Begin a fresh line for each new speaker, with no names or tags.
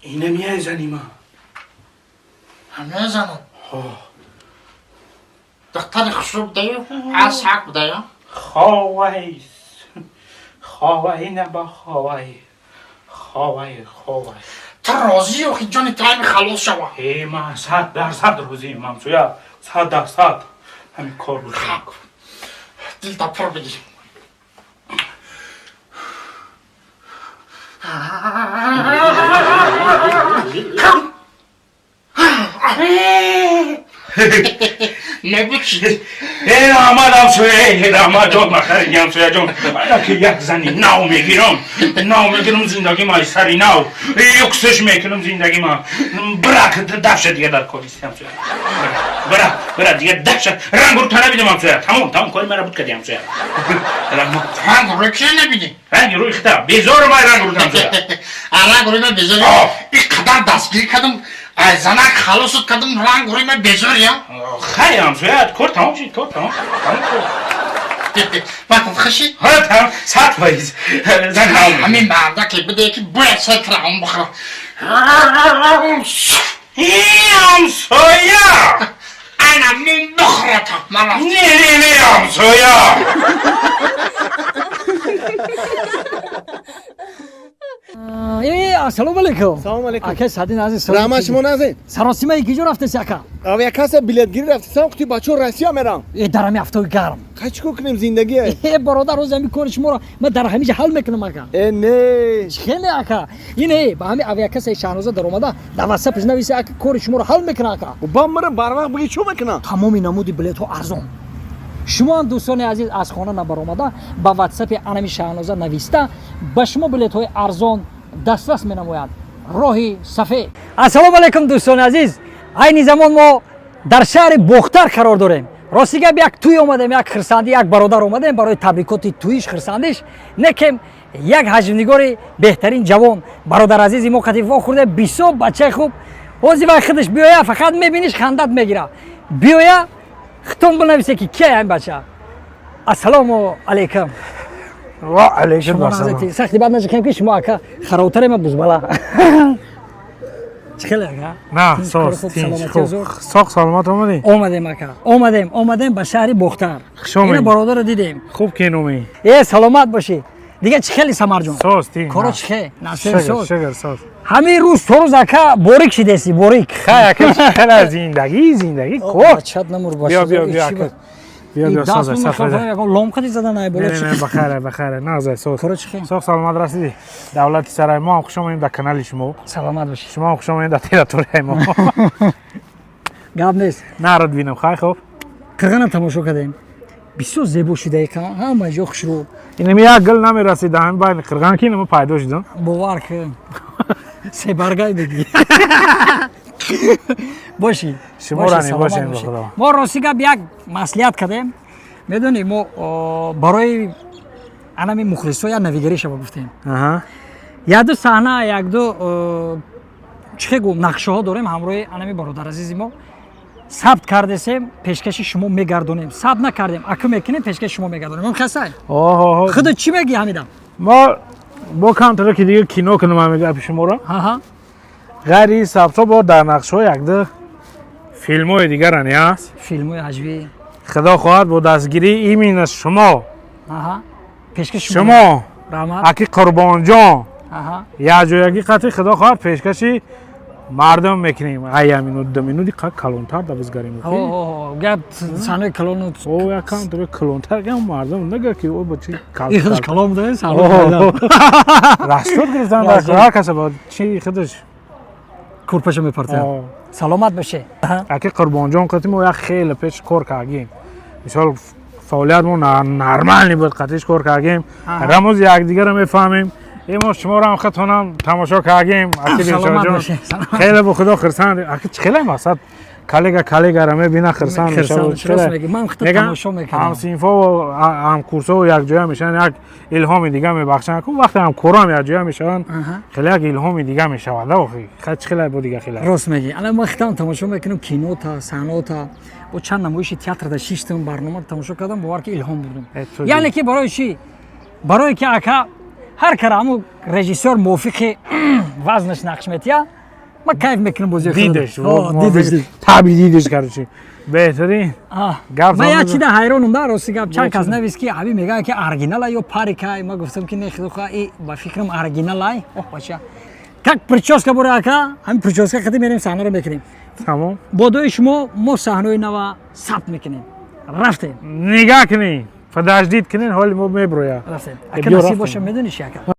Ина мезани ма.
Мезанам. Духтари хушрӯ будаю, аз ҳақ будаю.
Ховай. Ховай наба ховай. Ховай, ховай.
Ту розӣ охи ҷони тайми халос шава.
Э, ман 100% розием, ҳамсоя. 100%. Ҳамин кор буд.
Дилта пур бигир. Набучи.
Э, раҳмат, ҳамсоя, э, раҳмат, ҷон бахайр, ҳамсоя ҷон. Ман ки як зани нав мегирам, нав мегирам зиндагима аз сари нав. Юксиш мекунам зиндагима. Бира, дафша дига дар корист, ҳамсоя. Бира, бира, дига дафша. Ранг рӯ набидам, ҳамсоя. Тамом, тамом, кори мара буд кади, ҳамсоя. Раҳмат.
Ранг рӯ ки набидӣ?
Ранги рӯи хита. Безорам ай ранг рӯ, ҳамсоя.
А ранг рӯи ман безорӣ? И қадар дастгирӣ кардам, ай занак халосот кардам, ранг рӯи ман безория?
Хай, ҳамсоя, кор тамом шид, кор тамом. Тамом кор.
Вақтат хуши?
Ҳа, тамом, 100%. Зан нав мегирам.
Ҳамин мардаке бидае ки бояд сайтра ҳам бихӯра.
Э, ҳамсоя!
Ана мин бихӯрата ман рафтам.
Не, не, не, ҳамсоя!
Э, ассалому алайкум.
Салом алайкум.
Ака Садин азиз.
Раҳмат, шумо назед.
Саросимаи киҷо рафтеси, ака?
Ав каса билетгирӣ рафтесам, қути бачаҳо Россия мерам.
Э, дар ҳами ҳафтаи гарм.
Хай, чӣ кор кунем, зиндагие?
Э, бародар, рӯзи ҳами кори шуморо ман дар ҳамиҷа ҳал мекунам, ака.
Э, не.
Хеле, ака. Ине, ба ҳами авиакассаи Шаҳноза даромада, дар ватсапш нависи, ака, кори шуморо ҳал мекунам, ака.
Ба мара барвақт биги, чӣ мекунам?
Тамоми намуди билетҳо арзон. Шумо ҳам, дӯстони азиз, аз хона набаромада, ба ватсапи анами Шаҳноза нависта, ба шумо билетҳои арзон дастрас менамояд. Роҳи сафед. Ассалому алайкум, дӯстони азиз. Айни замон мо дар шаҳри Бохтар қарор дорем. Рости гап, як тӯй омадем, як хирсандӣ, як бародар омадем барои табрикоти тӯиш, хирсандиш. Некем як ҳаҷвнигори беҳтарин ҷавон, бародар азизи мо қати вохӯрда, бисёр бачаи хуб. Ҳозир вай худаш биёя, фақат мебиниш, хандат мегира. Биёя, хитон бинависе, ки кия ҳамин бача. Ассалому алайкум.
Ва алайкум ассалом.
Сахти бад нашикем, ки шумо, ака, харовтарема бузбала. Чӣ хеле, ака?
На, соз, тинч, хуб. Соқ саломат омадӣ?
Омадем, ака, омадем, омадем ба шаҳри Бохтар.
Хуш омадӣ.
Ина бародарро дидем.
Хуб киномӣ.
Э, саломат бошӣ. Дига чӣ хели, Самарҷон?
Соз, тинч.
Коро чӣ хе? Насиб, соз.
Шукр, соз.
Ҳамин рӯз то рӯз, ака, борик шидеси, борик.
Хай, ака, хеле зиндагӣ, зиндагӣ, кор.
Бачат намур.
Биё, биё, биё, ака. Биё, биё, соз, сафар.
Лом қади зада най боло.
Не, не, бахайр, бахайр. Нағз, соз.
Коро чӣ хе?
Соқ саломат расидӣ. Давлати сарай, мо ҳам хуш омадем дар канали шумо.
Саломат бошӣ.
Шумо ҳам хуш омадем дар территорияи мо.
Гап нест.
Нарад бинам, хай, хуб.
Қирғана тамошо кардем. Бисёр зебо шуда, ака, ҳама ҷо хушрӯ.
Инами як гул намерасид ҳамин байни қирған, ки инама пайдо шудам.
Бовар кун. Себаргай бигӣ. Бошӣ.
Шуморо не бошем, ба Худо.
Мо рости гап як маслиҳат кардем. Медонӣ, мо барои анами мухлисо як навигарӣ шава гуфтем. Якду саҳна, якду чӣ хе гӯм, нақшаҳо дорем ҳамроҳи анами бародар азизи мо. Сабт кардесем, пешкаши шумо мегардонем. Сабт накардем, аку мекунем, пешкаши шумо мегардонем. Он хасай.
Оҳо.
Худо чӣ мегӣ ҳамида?
Мо бо камтара ки дига кино кунам ҳами гапи шуморо. Ғайри ин сабтҳо бо дар нақшаҳо якду филмҳои дигарани ҳаст.
Филмҳои ҳаҷвӣ.
Худо хоҳад, бо дастгирии именно шумо.
Пешкаши
шумо.
Раҳмат.
Аки Қурбонҷон. Якҷоягӣ қатъи, худо хоҳад, пешкаши мардум мекунем. Ая минут, 2 минути калонтар да бизгарем.
Гап саҳнаи калону.
О, якам туре калонтар гам, мардум нага ки о бачи.
Худаш калон буда, саҳна.
Расчёт гирифтан дар ҳар каса ба чи худаш.
Курпаша мепартояд. Саломат боше.
Аки Қурбонҷон қатъи мо як хеле пеш кор кардем. Мисол, фаъолият мо нормальный буд, қатъиш кор кардем. Рамоз якдигарро мефаҳмем. Мо шуморо ҳам худтонам тамошо кардем, аки Дилшодҷон. Хеле бо худо хурсанд. Аки, чӣ хеле мақсад, коллега коллегаро мебина, хурсанд мешавад. Ҳамсинфо, ҳамкурсо якҷоя мешаванд, як илҳоми дига мебахшанд. Ку вақте ҳамкоро якҷоя мешаванд, хеле як илҳоми дига мешавад. Охи чӣ хеле бо дига хеле.
Рост мегӣ. Ана ман хитам тамошо мекунам кинота, саҳнота. Бо чанд намоиши театрда шиштам, барнома тамошо кардам, бовар ки илҳом бурдам. Яъне ки барои чӣ? Барое ки, ака, Ҳар кара ҳаму режиссёр мувофиқи вазнаш нақш метия, ман кайф мекунам бозии худро.
Дидеш.
О, дидеш, дид.
Таби дидеш, короче, беҳтарин гап.
Ман як
зан.
чида ҳайронум да, рости гап. Чанд кас навист, ки ҳаби мегӯяд, ки оригинала ё парикай. Ман гуфтам, ки не, худо хоҳа, и ба фикрам оригиналай. Оҳ, бача, как прическа бора, ака, ҳамин прическа қади мерем, саҳнаро мекунем.
Тамом.
Бо дуои шумо мо саҳнаҳои нава сабт мекунем. Рафтем.
Нигаҳ кунед, подождить кунед, ҳоли мо меброя.
Рафтем.
Э,
Ака,
биё,
насиб
рафтем.
боша. Медонӣ чи, ака?